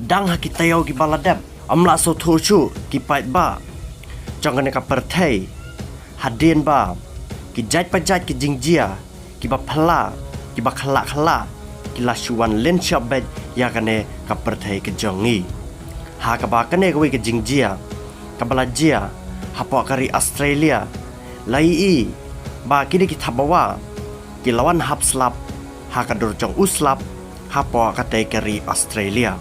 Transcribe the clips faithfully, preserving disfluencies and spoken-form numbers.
Dang ha ki taïew kiba la dep, ym lah sngewthuh shuh ki paidbah jong kane ka pyrthei hadien ba ki jait pa jait ki jingjia kiba phylla, kiba khlak khlak, ki la shu wan lynshop beit ïa kane ka pyrthei ka jong ngi. Ha kaba kane kawei ka jingjia kaba la jia hapoh ka ri Australia, la ïohi ba kine ki thabawa ki la wan hap slap ha ka dur jong u slap hapoh katei ka ri Australia.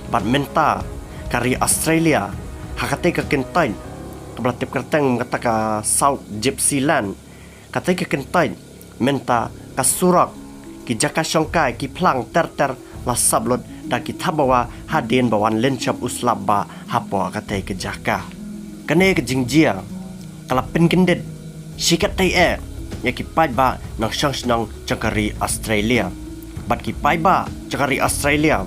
Bad mynta ka ri Australia, ha katei ka kyntait kaba la tip kyrteng kata ka South Gypsyland, katei ka kyntait mynta ka surok, ki jaka shongkai, ki phlang ter ter la sap lut da ki thabawa hadien ba wan lynshop u slap ba hapoh katei ka jaka. Kane ka jingjia ka la pynkyndit shikatdei eh ïa ki paidbah nongshong shnong jong ka ri Australia. Bad ki paidbah jong ka ri Australia,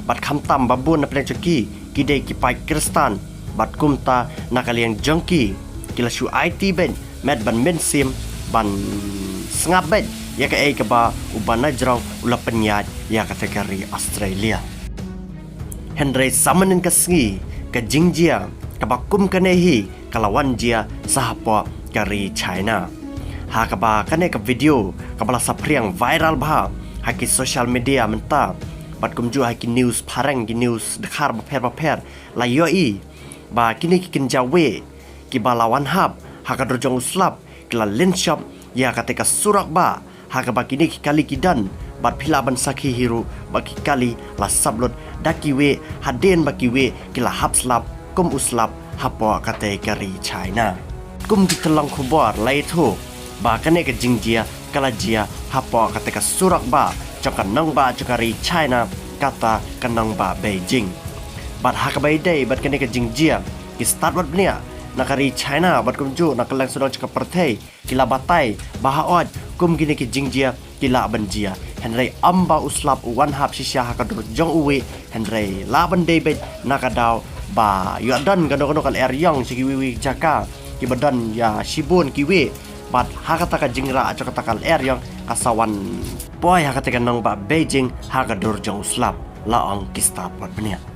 bad khamtam ba bun na pdeng jong ki ki dei ki paid Khristan, bad kumta na ka liang jong ki ki la shu aiti beit met ban mynsiem, ban sngap beit ïa kaei kaba u ba na jrong u la pynïaid ïa katei ka ri Australia. Hynrei sa mynnin ka sngi ka jingjia kaba kum kane hi ka la wan jia sa hapoh ka ri China. Ha kaba kane ka video kaba la saphriang viral bha ha ki social media mynta, bad kumjuh ha ki news phareng, ki news dkhar bapher bapher, la ïohi ba kine ki kynja wieh kiba la wan hap ha ka dur jong u slap ki la lynshop ïa katei ka surok ba ha kaba kine ki kali ki don, bad phi lah ban sakhi hi ruh ba ki kali la sap lut da ki wieh hadien ba ki wieh ki la hap slap kum u slap hapoh katei ka ri China. Kum ki tyllong khubor la ïathuh ba kane ka jingjia ka la jia hapoh katei ka surok ba jong ka nongbah jong ka ri China, kata ka nongbah Beijing. Bad ha kaba ïadei bad kane ka jingjia, ki stad wat bniah na ka ri China bad kumjuh na kylleng sawdong jong ka pyrthei ki la batai ba hooid kum kine ki jingjia ki lah ban jia, hynrei ym ba u slap u wan hap shisha ha ka dur jong u wieh, hynrei lah ban dei beit na ka daw ba ïoh don kano kano ka lyer ïong sha kiwei kiwei jaka kiba don ïa shibun ki wieh. Bad ha kata ka jingrah jong kata ka lyer ïong ka sa wan poi ha katei ka nongbah Beijing ha ka dur jong u slap, la ong ki stad wat bniah.